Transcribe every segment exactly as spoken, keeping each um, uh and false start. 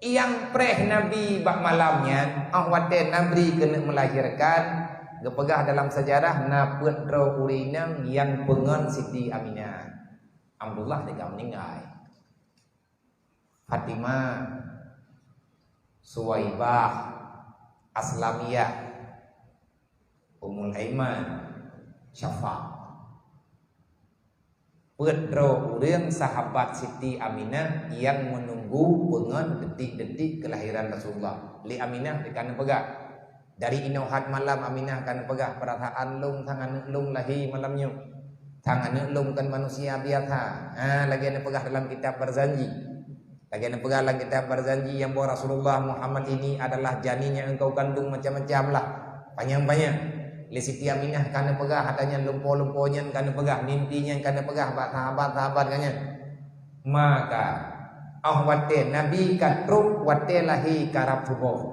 Nyang preh Nabi bak malam nyan, óh watée Nabi keuneuk meulahirkan, geupeugah dalam seujarah na peuet droe ureuëng inong nyang peungon Siti Aminah. Abdullah teuka meuninggai. Fatimah, Suwaibah, Aslamiyah, Ummul Aiman, Syafa. Peuet droe ureuëng sahabat Siti Aminah nyang meununggu peungon detik-detik keulahiran Rasulullah. Lé Aminah teuka neupeugah, dari inoe that malam Aminah ka neupeugah, "Peurasaan lôn sang aneuëk lôn lahé malam nyoe. Sang aneuëk lôn kon manusia biasa." Ha, lagée neupeugah dalam kitab Barzanji. Lagée neupeugah lam kitab Barzanji nyang boh Rasulullah, "Muhammad ini adalah janin yang engkau kandung macam-macam lah." Panyang-panyang. Lé Siti Aminah ka neupeugah, ata nyan lumpo-lumpo nyan ka neupeugah, mimpi nyan ka neupeugah bak sahabat-sahabat geuh nyan. Maka, óh watée Nabi ka trok, watée lahé karab suboh.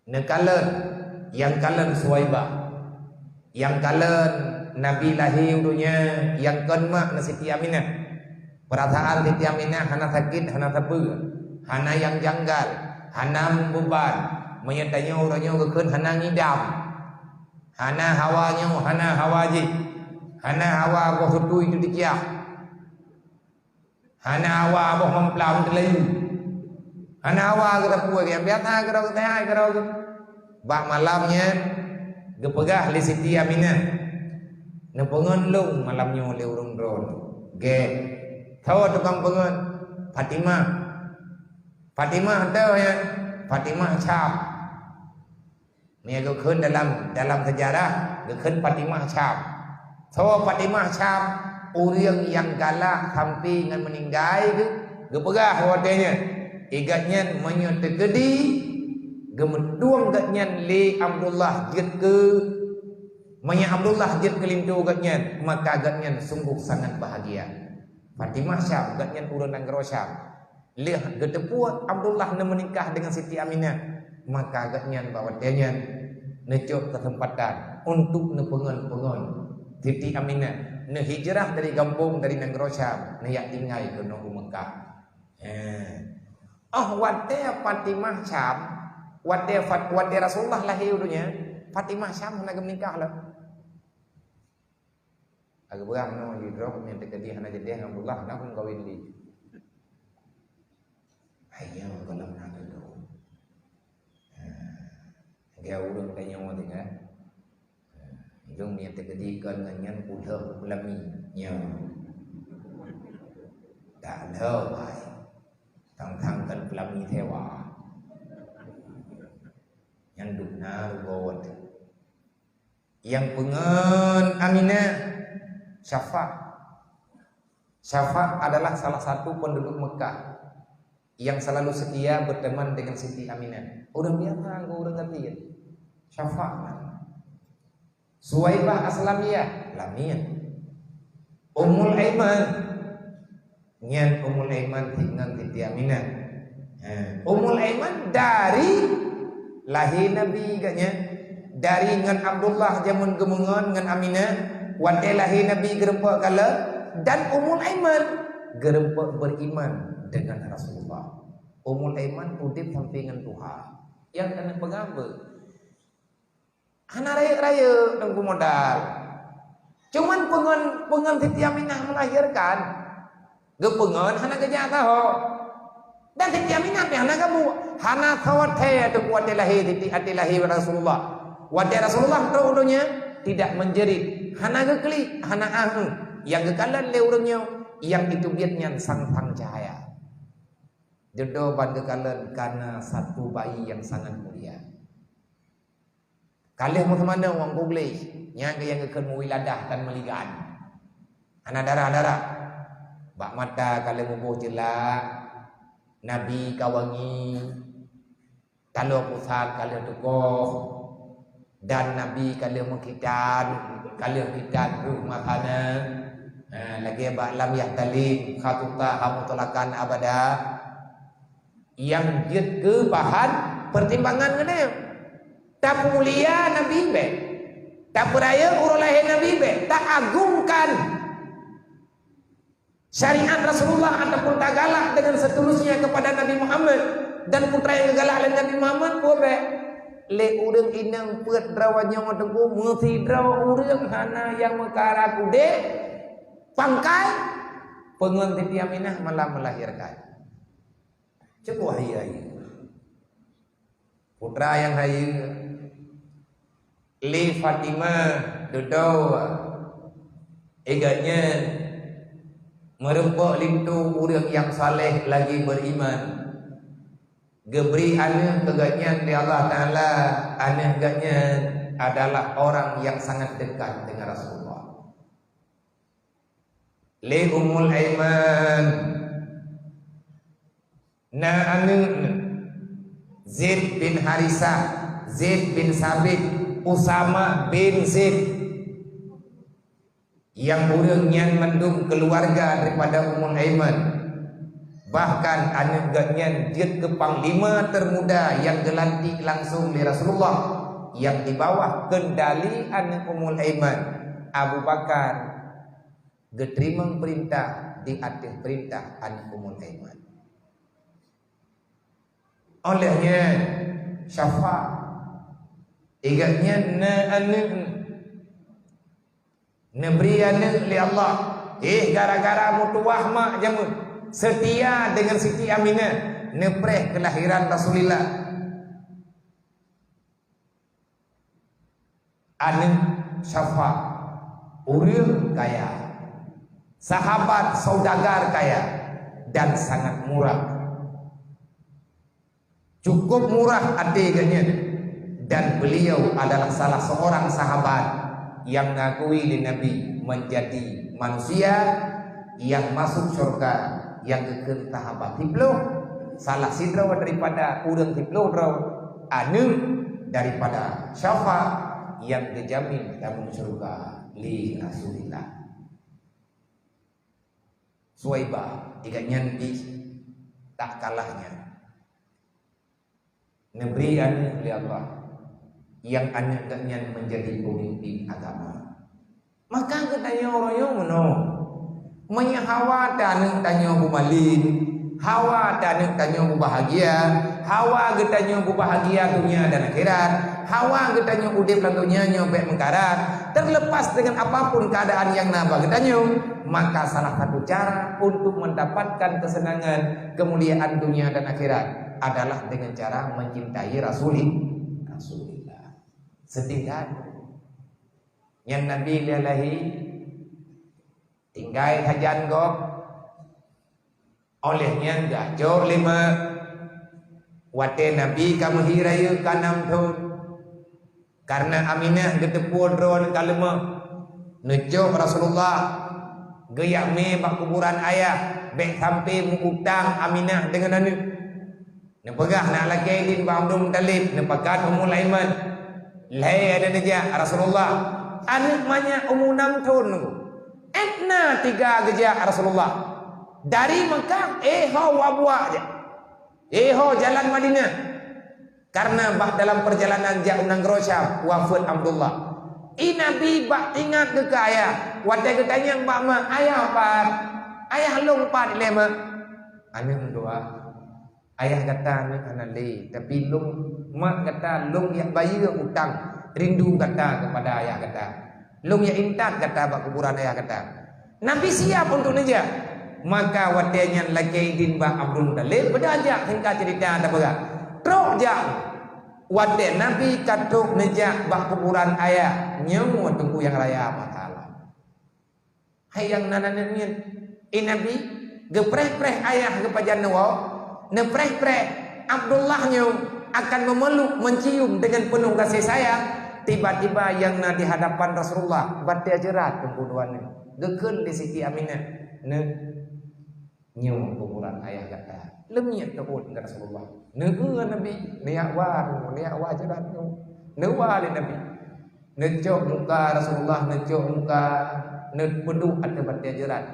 Neukalon, nyang kalon Suwaibah. Nyang kalon Nabi lahé u donya, nyang kon mak na Siti Aminah. Peurasaan Siti Aminah hana sakét, hana sapeue, hana nyang janggal, hana meubeuban. Meunyoe tanyoe uroe nyoe geukheun hana ngidam, hana hawa nyoe, hana hawa jih, hana hawa boh sutui teudikiah. Hana hawa boh mamplam teulayu. Hana hawa geuteupue nyang biasa keudroe geuteupue keudroe. Bak malam nyan geupeugah lé Siti Aminah, "Neupeungon lôn malam nyoe lé ureuëng droe." Gét. Soe tukang peungon? Fatimah. Fatimah toh nyan? Fatimah Syam. Meunyoe geukheun dalam, dalam seujarah, geukheun Fatimah Syam. Soe Fatimah Syam? Ureuëng nyang galak sampai ngon meuninggai geuh, geupeugah watée nyan, "Igat nyan meunyoe teukeudi, geumeutueng gat nyan lé Abdullah jeuet keu, meunyoe Abdullah jeuet keu linto gat nyan, maka gat nyan sungguh sangat bahagia." Fatimah Syam, gat nyan ureuëng nanggroe Syam. Lheueh geuteupeue Abdullah neumeunikah deungon Siti Aminah, maka geuhnyan bak watée nyan neucok keuseumpatan untuk neupeungon-peungon Siti Aminah, neuhijrah dari gampông, dari nanggroe Syam, neujak tinggai keunoe u Meukah. Eh. Oh, watée Fatimah Syam, watée Fat-, watée Rasulullah lahé u donya, Fatimah Syam hana geumeunikah lom. Agak beurah meunoe jidrob nyang teukeudi hana jeudeh ngon Abdullah, hana pun kawin lé. Hai nyoe gohlom na dudoe. Ha, lagée ureuëng tanyoe teuka. Ha, idong nyang teukeudi kon ngon nyan ulheueh peulami. Nyoe. Tak lheueh bai. Tang-tang kon peulami sewa. Nyan dum na rugoe teuh. Nyang peungon Aminah, Syafa. Syafa adalah salah satu penduduk Mekah yang selalu setia berteman dengan Siti Aminah. Ureuëng biasa ngon ureuëng gasien. Syafa. Suwaibah Aslamiyah, Lamiyah. Ummul Aiman. Nyan Ummul Aiman ngon Siti Aminah. Ha, Ummul Aiman dari lahé Nabi geuhnyan. Dari ngon Abdullah jameun geumeungon ngon Aminah, watée lahé Nabi geurumpok kalon, dan Ummul Aiman geurumpok beriman dengan Rasulullah. Ummul Aiman udeb sampai ngon tuha. Nyang keuneuk peugah beu Hana rayeuk-rayeuk teungku modal. Cuman peungon, peungon Siti Aminah melahirkan, geupeungon hana geujak saho. Dan Siti Aminah pih hana gabuek, hana sawathée teungku watée lahé Siti, watée lahé Rasulullah. Watée Rasulullah trok u donya, tidak menjerit, hana geuklik, hana aheueng. Nyang geukalon lé ureuëng nyoe, nyang itu biet nyan sang-sang cahya. Dudoe ban geukalon kana satu bayi yang sangat mulia. Ka lheueh meuseumanoe wang kugleh, nyan keuh nyang geukheun meuwiladah tan meuligan. Hana darah-darah. Bak mata ka lheueh muboh jeulak, nabi ka wangi, taloe pusat ka lheueh tukoh, dan nabi ka lheueh meukhitan, ka lheueh khitan rheueh masa nyan. Ha, lagée bak lam yahtalim, khatutaha mutlaqan abada. Nyang jeuet keu bahan peutimbangan ngon nyan. Tapeumulia Nabi bék. Tapeurayeuk uroe lahé Nabi bék. Taagungkan Syariat Rasulullah ataupun tagalak dengan setulusnya kepada Nabi Muhammad dan putra yang galak lé Nabi Muhammad, peue bék? Lé ureuëng inong peuet droe nyoe teungku, meusidroe ureuëng hana nyang meukara kudée, pangkai, peungon Siti Aminah malam melahirkan. Cukup hai-hai. Putra nyang hayeue, lé Fatimah dudoe, i gobnyan meurumpok linto ureuëng nyang saleh lagi beriman. Geubri aneuëk keu gobnyan lé Allah Taala, aneuëk gobnyan adalah orang yang sangat dekat dengan Rasulullah. Lé Ummul Aiman, na aneuëk, Zaid bin Harisah, Zaid bin Sabit, Usama bin Zaid, nyang ureuëng nyan mandum keuluwarga daripada Ummul Aiman. Bahkan aneuëk gobnyan jeuet keu panglima termuda nyang geulantik langsung lé Rasulullah, nyang di bawah kendali aneuëk Ummul Aiman, Abu Bakar, geuteurimong peurintah di ateueh peurintah aneuëk Ummul Aiman. Óh lheueh nyan, Syafa, i gobnyan na aneuëk, neubri aneuëk lé Allah. Eh, gara-gara meutuwah mak jameun, seutia deungon Siti Aminah, neupreh keulahiran Rasulillah. Aneuëk Syafa, ureuëng kaya, sahabat saudagar kaya, dan sangat murah. Cukup murah até geuh nyan, dan beliau adalah salah seorang sahabat nyang geukui lé Nabi menjadi manusia nyang masuk syurga nyang geukheun sahabat siploh, salah sidroe daripada ureuëng siploh droe, aneuëk daripada Syafa nyang geujamin tamong syurga lé Rasulullah. Suwaibah, i gobnyan pih tak kalah nyan. Neubri aneuëk lé Allah, nyang aneuëk geuh nyan menjadi peumimpin agama. Maka geutanyoe uroe nyoe meunoe, meunyoe hawa ta aneuëk tanyoe beumalin, hawa ta aneuëk tanyoe beubahgia, hawa geutanyoe beubahgia donya dan akhirat, hawa geutanyoe udeb lam donya nyoe bék meukarat, terlepas dengan apapun keadaan nyang na bak geutanyoe, maka salah satu cara untuk mendapatkan kesenangan, kemuliaan dunia dan akhirat adalah dengan cara mencintai Rasuli-, Rasulullah. Seutingkat nyan Nabi lheueh lahé, tinggai sajan gob. Óh lheueh nyan geucok lé mak. Watée Nabi ka meuhi rayeuk ka nam thon, kareuna Aminah geuteupeue droeneuh ka leumoh, neucok Rasulullah geujak mé bak kuburan ayah, bék sampoe meu-utang Aminah deungon aneuëk. Neupeugah nak lakée idin bak Abdul Muthalib, neupakat Ummul Aiman. Lhée aneuëk neujak, "Rasulullah, aneuëk manyak umu nam thon nunggu. Étna tiga geujak, Rasulullah. Dari Mekah, eh ho wabuak jak. Eh ho jalan Madinah." Karena bak dalam perjalanan jak u nanggroe Syam, wafeuet Abdullah. I Nabi bak ingat geuh keu ayah, watée geutanyong bak mak, "Ayah pat? Ayah lôn pat ilée, Mak?" Aneuëk meudoá, "Ayah gata aneuëk hana lé, tapi lôn, mak gata lôn jak bayeue utang rindu gata keupada ayah gata. Lôn jak intat gata bak kuburan ayah gata." Nabi siap untuk neujak. Maka watée nyan lakée idin bak Abdul Muthalib, beudôh jak, singkat cerita tapeugah. Trok jak. Watée Nabi ka trok neujak bak kuburan ayah, nyoe teungku nyang raya pahala. Hai nyang nan aneuëk nyan, i Nabi geupreh-preh ayah geupajan neuwoe, neupreh-preh Abdullah nyoe akan memeluk, mencium dengan penuh kasih sayang. Tiba-tiba nyang na di hadapan Rasulullah, batée jeurat teungku dua nyoe. Geukheun lé Siti Aminah, "Neuk, nyoe kuburan ayah gata." Leumiet teuôt ngon Rasulullah. Neueu Nabi, neujak wa, neujak wa jeurat nyoe. Neuwa lé Nabi. Neucok muka Rasulullah, neucok muka, neupeuduek ateueh batée jeurat.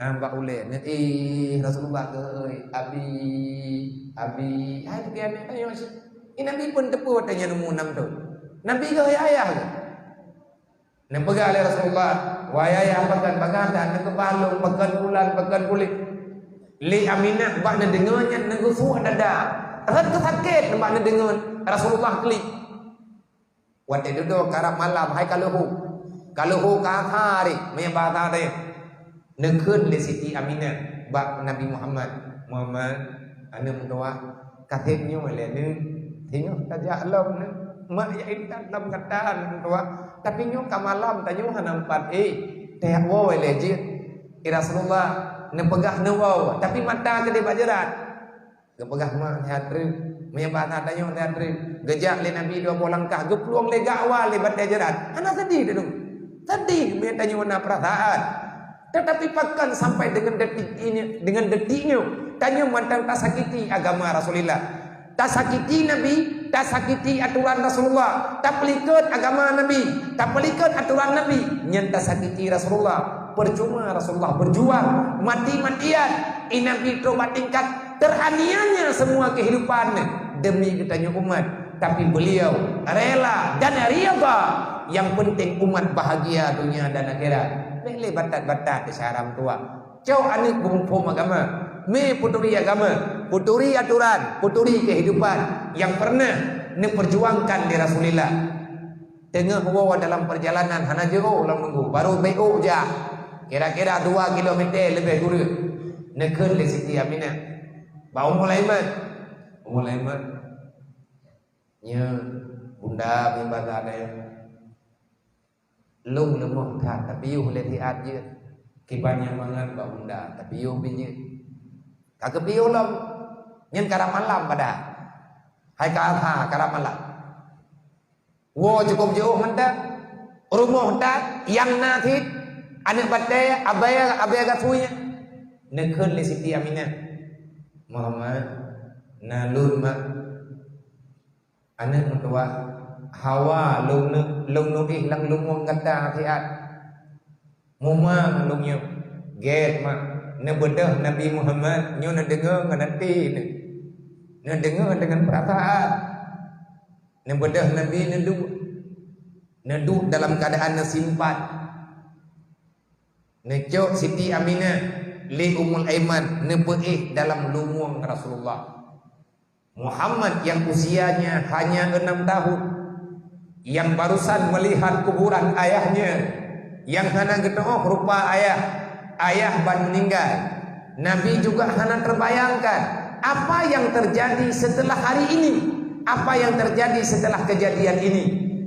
Nyan bak ulée, neuéh Rasulullah, "Oi, Abi, Abi." Hai teubiet aneuëk tanyoe cit. I Nabi pun teupeu watée nyan umu nam thon. Nabi geuh ayah geuh. Neupeugah lé Rasulullah, Wayah pakan bagata, neukeubah lôn, pakan bulan, pakan kulét. Lé Aminah bak neudeungoe nyan neugeusuak dada. Rhot keu sakét bak neudeungoe Rasulullah klik. Watée dudoe karab malam, hai ka leuhô. Ka leuhô ka hari, meunyoe basa teuh. Neukheun lé Siti Aminah bak Nabi Muhammad, "Muhammad, aneuëk meutuwah, ka seb nyoe lé neuh, singoh tajak lom neuh. Mak jak intat lom gata aneuëk meutuwah, tapi nyoe ka malam, tanyoe hana meupat éh. Tajak woe lé jeuet." "Ya Rasulullah, neupeugah neuwoe, tapi mata keudeh bak jeurat." Geupeugah mak, "That treuk." Meunyoe basa tanyoe, "That treuk." Geujak lé Nabi dua boh langkah, geuplueng lé gak wa lé batée jeurat. Hana seudeh tanyoe. Seudeh meunyoe tanyoe na peurasaan. Teutapi pakon sampai deungon detik ini, deungon detik nyoe, tanyoe mantong tasakiti agama Rasulullah. Tasakiti Nabi, tasakiti atoran Rasulullah, tapeulikot agama Nabi, tapeulikot atoran Nabi, nyan tasakiti Rasulullah. Percuma Rasulullah berjuang mati-matian, i Nabi trok bak tingkat teraniaya semua kehidupan demi geutanyoe umat, tapi beliau rela dan ridha, yang penting umat bahagia dunia dan akhirat. Bék lé batat-batat syedara meutuwah. Cok aneuëk beumuphom agama, mé peuturi agama, peuturi atoran, peuturi kehidupan yang pernah neuperjuangkan lé Rasulullah. Teungoh woe dalam perjalanan hana jiôh lam nunggu, baru bék ôh jak. Kira-kira dua kilometer leubeh gureueng. Neukheun lé Siti Aminah bak Ummul Aiman. "Ummul Aiman, nyoe bunda meuibadah dayah. Lôn leumoh that, tapiôh lé siat jeuet. Kiban nyang mangat bak bunda, tapiôh pih jeuet." Ka geupiôh lom, nyan karab malam padahai. Hai ka Adha, karab malam. Woe cukôp jiôh mantong. Rumoh that, nyang na cit, aneuëk batée, abée, abée gasui nyan. Neukheun lé Siti Aminah, "Muhammad, na lôn mak. Aneuëk meutuwah, hawa lôn neu-, lôn neuéh lam lumueng gata siat. Muma lôn nyoe." "Gét mak, neubeudôh Nabi Muhammad nyoe neudeungoe ngon até neuh. Neudeungoe deungon peurasaan." Neubeudôh Nabi neuduek. Neuduek dalam keuadaan neusimpat. Neucok Siti Aminah lé Ummul Aiman neupeuéh dalam lumueng Rasulullah. Muhammad yang usianya hanya enam tahun, yang barusan melihat kuburan ayahnya, yang hana geuteuôh rupa ayah, ayah ban meninggal. Nabi juga hana terbayangkan apa yang terjadi setelah hari ini, apa yang terjadi setelah kejadian ini.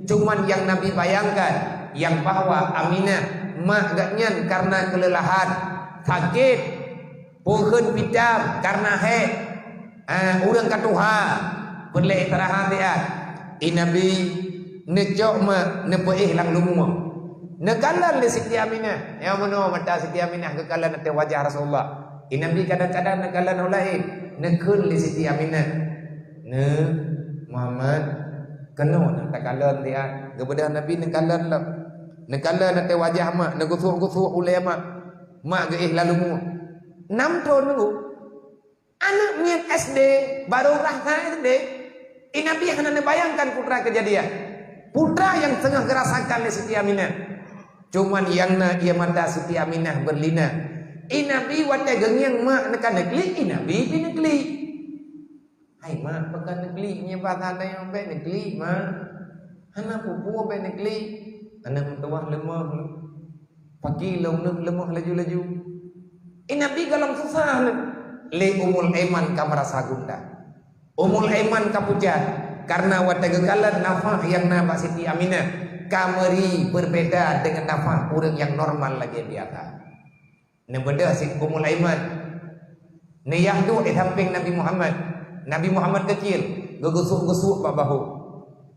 Cuman yang Nabi bayangkan, yang bahwa Aminah, mak geuh nyan karena kelelahan, sakét, peukeun pitam karena hék, ah, ureuëng ka tuha, peureulée istirahat siat. I Nabi neucok mak neupeuéh lam lumueng. Neukalon lé Siti Aminah. Nyang meunoe mata Siti Aminah geukalon ateueh wajah Rasulullah. I Nabi kadang-kadang neukalon ulée, neukheun lé Siti Aminah, "Neuh, Muhammad, keunoe na takalon siat." Geubeudôh Nabi neukalon lom. Neukalon ateueh wajah mak, neugusok-gusok ulée mak. Mak geuéh lam lumueng. Nam thon nunggu. Aneuëk miet S D, baru rasa S D, i Nabi hana neubayangkan peue teuma kejadian. Peue teuma nyang teungoh geurasakan lé Siti Aminah. Cuman nyang na ie mata Siti Aminah berlinang. I Nabi watée geungieng mak neuka neuklik, i Nabi pih neuklik. "Hai mak, pakon neuklik, nyoe basa tanyoe bék neuklik, mak. Hana peue-peue bék neuklik." Aneuëk meutuwah leumoh. Paki lom neuh leumoh laju-laju. I Nabi gohlom susah lé. Lé Ummul Aiman ka meurasa gundah. Ummul Aiman ka pucat karena watée geukalon nafah nyang na bak Siti Aminah ka meuri berbeda dengan nafah ureuëng nyang normal lagée biasa. Neubeudôh cit Ummul Aiman. Neuyah duek di sampéng Nabi Muhammad. Nabi Muhammad keucil, geugusok-gusok bak bahu.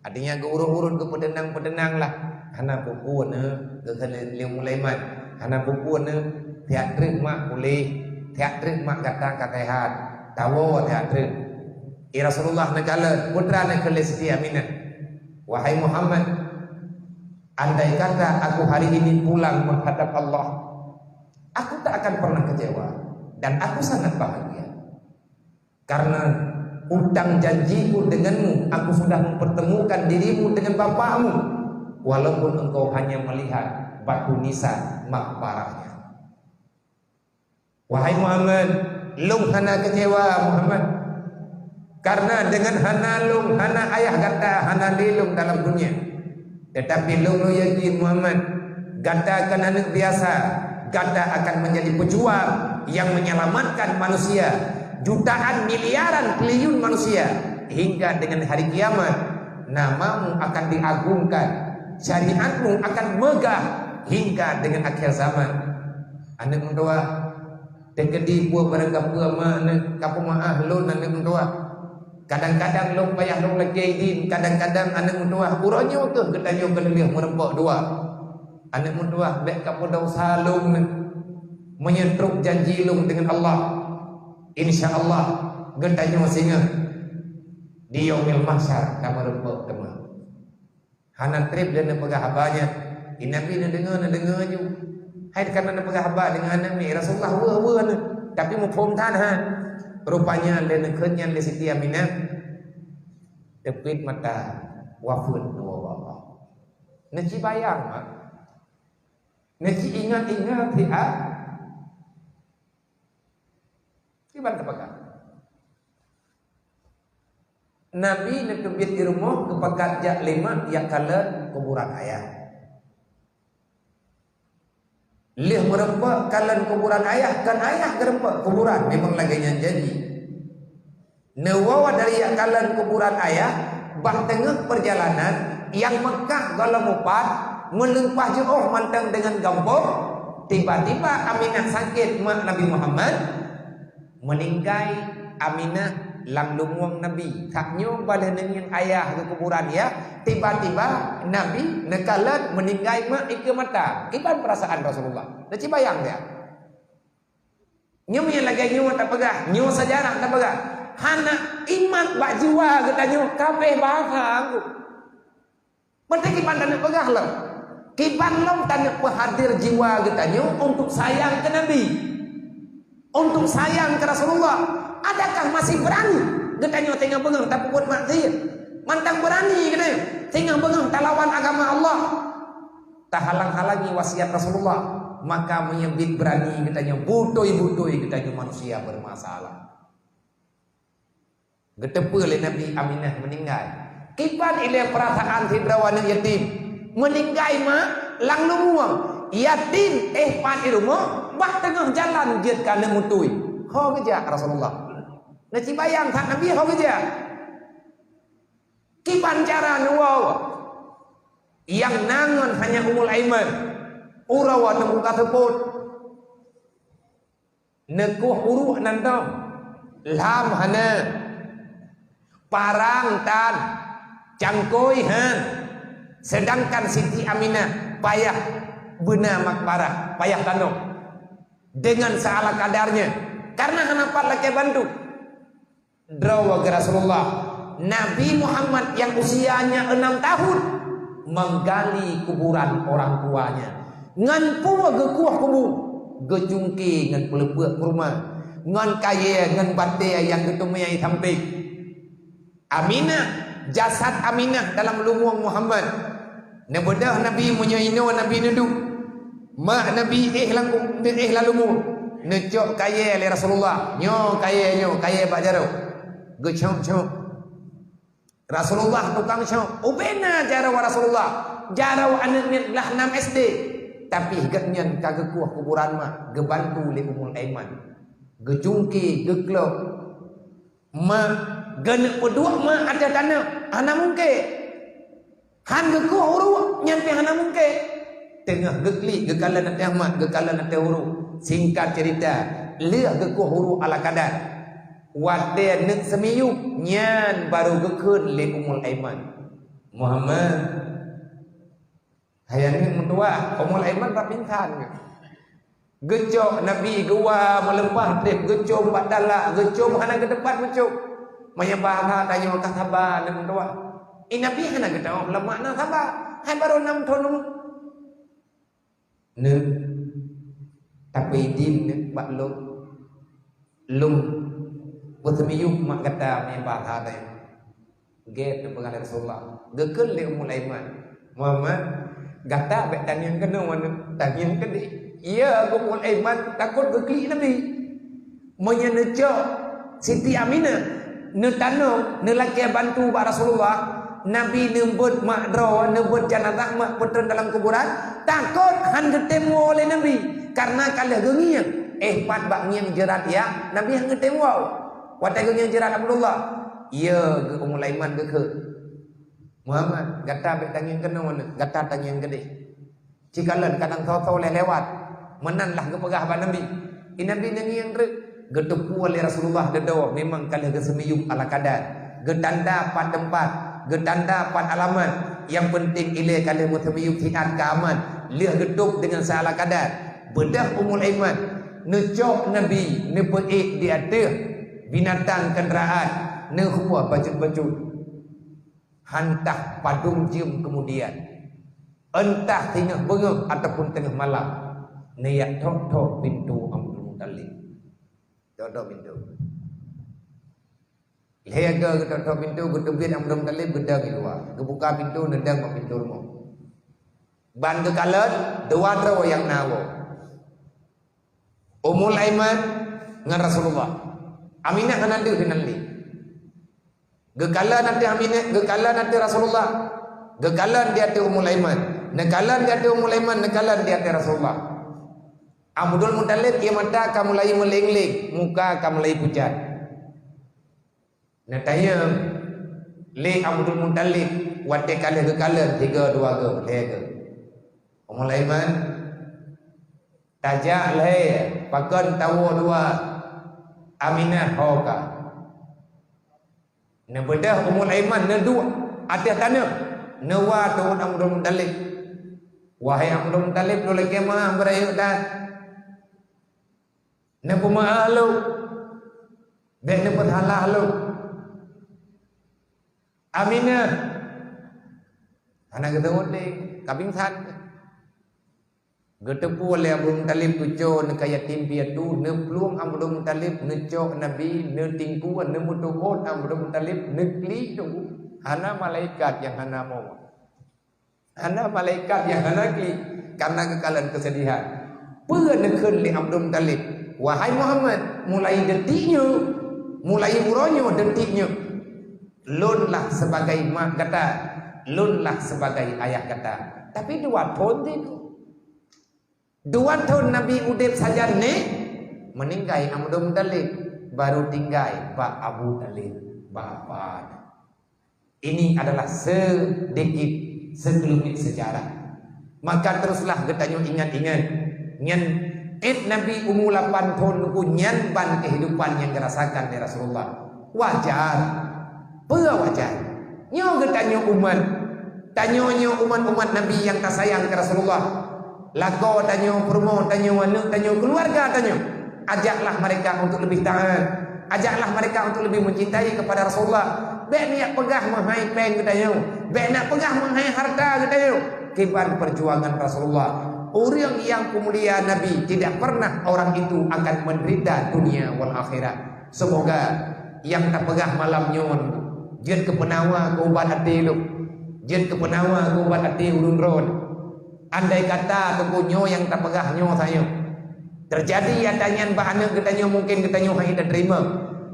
Artinya geu-urot-urot, geupeuteunang-peuteunang lah. Hana peue-peue neuh, geukheun lé Ummul Aiman. Hana peue-peue neuh, siat treuk mak puléh, siat treuk mak gata ka seuhat. Tawoe siat treuk. I Rasulullah neukalon, peue teuma neukheun lé Siti Aminah, "Wahai Muhammad, andai kata aku hari ini pulang menghadap Allah, aku tak akan pernah kecewa dan aku sangat bahagia. Karena utang janjiku denganmu, aku sudah mempertemukan dirimu dengan bapakmu, walaupun engkau hanya melihat Batu nisan makbarahnya. Wahai Muhammad, lôn hana kecewa, Muhammad. Karena dengan hana lôn, hana ayah gata, hana lé lôn dalam dunia. Tetapi lôn, lôn yakin, Muhammad, gata kon aneuk biasa. Gata akan menjadi pejuang yang menyelamatkan manusia, jutaan miliaran triliun manusia, hingga dengan hari kiamat. Namamu akan diagungkan, syariatmu akan megah hingga dengan akhir zaman. Aneuk meutuah, teukeudi peue barang gapeue ma aneuk, ka peumeu'ah lôn aneuk meutuah. Kadang-kadang lôn payah lôn lakée idin, kadang-kadang aneuk meutuah, uroe nyoe kheueh geutanyoe keuneulheueh meureumpok dua. Aneuk meutuah, bék kapeudong saleuem nyoe. Meunyoe trok janji lôn deungon Allah, insya Allah geutanyoe singoh di Yaumil Mahsyar ka meureumpok teuma. Hana treb lé neupeugah haba nyan. Di Nabi neudeungoe, neudeungoe ju. Hai kana neupeugah haba deungon aneuk miet Rasulullah, weueh-weueh aneuk. Tapi muphom that ha. Rupanya lé neukheun nyan lé Siti Aminah teupit mata, wafeuet nyoe Allah. Neuci bayang, mak. Neuci ingat-ingat, ha. Kiban teupeugah. Nabi neuteubiet di rumoh geupakat jak lé mak jak kalon kuburan ayah. Lheueh meureumpok kalon kuburan ayah, kon ayah geureumpok kuburan, memang lagée nyan janji. Neuwoe dari jak kalon kuburan ayah, bak teungoh peurjalanan, nyang Meukah gohlom mupat, meuleupah jiôh mantong deungon gampông, tiba-tiba Aminah sakét, mak Nabi Muhammad, meuninggai Aminah lam lumueng Nabi. That nyoe bah lheueh neungieng ayah geukuburan, ya, tiba-tiba Nabi neukalon meuninggai mak dikeue mata. Kiban peurasaan Rasulullah? Neuci bayang dia. Nyoe nyang lagée nyoe tapeugah, nyoe seujarah tapeugah. Hana imat bak jiwa geutanyoe, kabeh bahasa anggô. Berarti kiban taneuk peugah lom. Kiban lom taneuk peuhadir jiwa geutanyoe untuk sayang keu Nabi. Untuk sayang keu Rasulullah. Adakah masih berani geutanyoe teungoh beungoh tapeubuet maksiat? Mantong berani geutanyoe teungoh beungoh talawan agama Allah. Tahalang-halangi wasiat Rasulullah, maka meunyoe biet berani geutanyoe, beutôi-beutôi geutanyoe manusia bermasalah. Geuteupeue lé Nabi Aminah meuninggai. Kiban ilée peurasaan sidroe aneuk yatim. Meuninggai mak lam lumueng, yatim éh pat di rumoh, bak teungoh jalan jeuet keu aneuk meutui. Ho geujak Rasulullah. Neuci bayang that Nabi ho geujak. Kiban cara neuwoe. Nyang na ngon hanya Ummul Aiman. Uroe teungku ka seupôt. Neukueh uruek nan tom. Lham hana. Parang tan. Cangkôi han. Sedangkan Siti Aminah payah beuna makbarah, payah tanoh. Dengan seala kadarnya. Karena hana pat lakée bantu. Droe keu Rasulullah, Nabi Muhammad nyang usianya enam tahun menggali kuburan orang tuanya. Ngon peue geukueh kubu? Geucungke ngon peuleupeuk kurma, ngon kayée, ngon batée nyang geuteumé sampéng. Aminah, jasad Aminah dalam lumueng Muhammad. Neubeudôh Nabi meunyoe inoe Nabi neuduek. Mak Nabi éh lam, éh lam lumueng. Neucok kayée lé Rasulullah. Nyoe kayée nyoe, kayée bak jaroe. Geucok-cok. Rasulullah tukang cok. Ubena jaroe Rasulullah. Jaroe aneuk miet blah nam S D. Tapi gobnyan ka geukueh kuburan mak, geubantu lé Ummul Aiman. Geucungke, geuklok. Mak, geuneuk peuduek mak ateueh tanoh, hana mungken. Han geukueh uruek, nyan pih hana mungken. Teungoh geuklik, geukalon ateueh mak, geukalon ateueh uruek. Singkat cerita, lheueh geukueh uruek ala kadar. Watée neuk seumiyueb, nyan barô geukheun lé Ummul Aiman, "Muhammad." Hai aneuk meutuwah, Ummul Aiman rab pingsan. Geucok Nabi geuwa meuleupah treb, geucom bak dalak, geucom hana geuteupat meucok. Meunyoe bahasa tanyoe ka saba aneuk meutuwah. Eh, Nabi hana geutawök lom makna saba. Hai barô nam thon. Neuk, tapi idin neuk bak lôn. Lôn peuseumiyueb mak gata meunyoe bahasa tanyoe. Gét neupeugah lé Rasulullah. Geukheun lé Ummul Aiman, "Muhammad, Gata bék tangieng keunoe, tangieng keudeh. Ya, Ummul Aiman takot geuklik Nabi. Meunyoe neucok Siti Aminah, neutanom, neulakée bantu bak Rasulullah, Nabi neubeuet mak droe, neubeuet janazah mak peutrön dalam kuburan, takot han geutem woe lé Nabi, kareuna ka lheueh geungieng, eh, pat bak ngieng jeurat ya, Nabi han geutem woe. Watée geungieng jeurat Abdullah, ya geu Ummul Aiman geukheun, "Muhammad, gata bék tangieng keunoe, gata tangieng keudeh." Cikalon kadang soe-soe lé lewat, meunan lah geupeugah bak Nabi. Di Nabi neungieng treuk, geuteupeue lé Rasulullah dudoe memang ka lheueh geuseumiyueb ala kadar, geutanda pat teumpat, geutanda pat alamat. Nyang peunteng ilée ka lheueh meuseumiyueb siat keu aman, lheueh geutôb deungon seuala kadar. Beudôh Ummul Aiman, neucok Nabi neupeuék di ateueh binatang kendaraan, neuhue bacut-bacut. Hantah padum jeuem keumudian, entah singoh beungoh ataupun teungoh malam, neujak thok-thok pintoe Abdul Muthalib. Thok-thok pintoe. Lhée geuthok-thok pintoe, geuteubiet Abdul Muthalib, geudong di luwa. Geubuka pintoe, neudong bak pintoe rumoh. Ban geukalon, dua droe nyang na woe. Ummul Aiman ngon Rasulullah. Aminah hana deuh inan lé. Geukalon ateueh Aminah, geukalon ateueh Rasulullah. Geukalon di ateueh Ummul Aiman. Neukalon di ateueh Ummul Aiman, neukalon di ateueh Rasulullah. Abdul Muthalib ié mata ka mulai meuléng-léng, muka ka mulai pucat. Neutanyong lé Abdul Muthalib watée ka lheueh geukalon tiga dua go, lhée go. Ummul Aiman, tajak lhée, pakon tawoe dua Aminah ho ka. Neubeudôh Ummul Aiman neuduek ateueh tanoh, neuwa tuwon Abdul Muthalib. Wahai Abdul Muthalib, lôn lakée meu'ah beurayeuk that. Neupeumeu'ah lôn, bék neupeusalah lôn. Aminah hana geuteuôt lé, ka pingsan. Geuteupeue lé Abdul Muthalib tuco neuka yatim piatu, neuplueng Abdul Muthalib, neucok Nabi, neutingkue, neumeuteuôt Abdul Muthalib, neuklik teungku. Hana malaikat nyang hana mo. Hana malaikat nyang hana klik, kareuna geukalon keusedihan. Peue neukheun lé Abdul Muthalib, "Wahai Muhammad, mulai detik nyoe, mulai uroe nyoe detik nyoe, lôn lah sebagai mak gata, lôn lah sebagai ayah gata." Tapi dua thon teuh. Dua thon Nabi udeb sajan nyoe, meuninggai Abdul Muthalib, baru tinggai bak Abu Thalib, bak apa. Ini adalah sedikit sekelumit sejarah. Maka teruslah geutanyoe ingat-ingat, nyan ét Nabi umu lapan thon nyoe nyan ban kehidupan nyang geurasakan lé Rasulullah. Wajar. Peue wajar? Nyoe geutanyoe umat. Tanyoe nyoe umat-umat Nabi nyang tasayang keu Rasulullah. Lakoe tanyoe, peurumoh tanyoe, aneuk tanyoe, keuluwarga tanyoe. Ajaklah mereka untuk lebih taat. Ajaklah mereka untuk lebih mencintai kepada Rasulullah. Bék neujak peugah meuhai péng geutanyoe. Bék neujak peugah meuhai harta geutanyoe. Kiban perjuangan Rasulullah. Ureuëng nyang peumulia Nabi tidak pernah orang itu akan menderita dunia wal akhirat. Seumoga nyang tapeugah malam nyoe, jeuet keu peunawa keu ubat até lôn, jeuet keu peunawa keu ubat até ureuëng droe. Andai kata teungku nyoe nyang tapeugah nyoe sayoe, teujadi ata nyan bak aneuk geutanyoe, mungken geutanyoe hana tateurimong.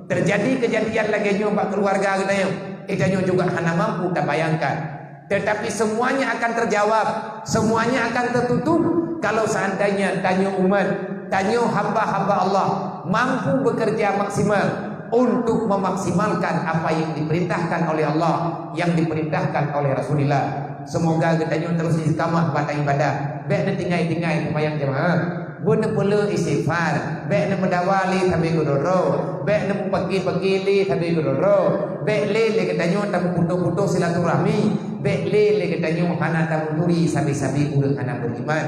Teujadi keujadian lagée nyoe bak keuluwarga geutanyoe, geutanyoe juga hana mampu tabayangkan. Tetapi semuanya akan terjawab, semuanya akan tertutup kalau seandainya tanyoe umat, tanyoe hamba-hamba Allah mampu bekerja maksimal untuk memaksimalkan apa yang diperintahkan oleh Allah, yang diperintahkan oleh Rasulullah. Semoga geutanyoe terus istiqamah bak ibadah. Bék neutinggai-tinggai seumayang jamaah. Beu neupeuleueh istighfar, bék neumeudawa lé sabe keudroe-droe, bék neumeupaké-paké lé sabe keudroe-droe, bék lé lé geutanyoe tameuputôh-putôh silaturahmi, bék lé lé geutanyoe hana tameuturi sabe-sabe ureuëng hana beriman.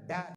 Dan